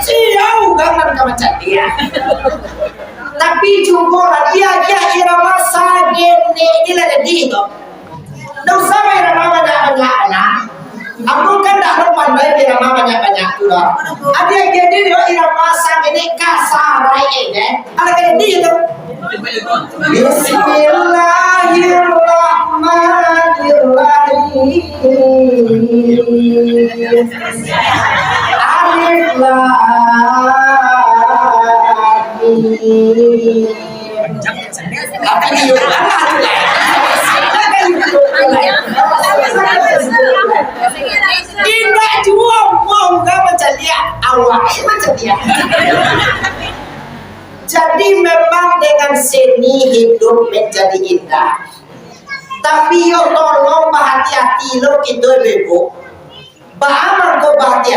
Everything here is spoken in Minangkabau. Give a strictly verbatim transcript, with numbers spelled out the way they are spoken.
Siau urang nan ka macam dia. Tapi cubolah diagiah irama sagenek ni lah jadi tu. Ndak usah irama banyak-banyak lah. Aku kan ndak pandai irama banyak-banyak tu lah. Adi agiah dia irama sagenek kasarai je. Alah jadi tu. Bismillahirrahmanirrahim. Alif lam mim. Indak juo mau ka macam dia, awak macam dia. Jadi memang dengan seni hidup menjadi indah. Tapi yo tolong bahati-hati lo kito ibu. Baa mangko bahati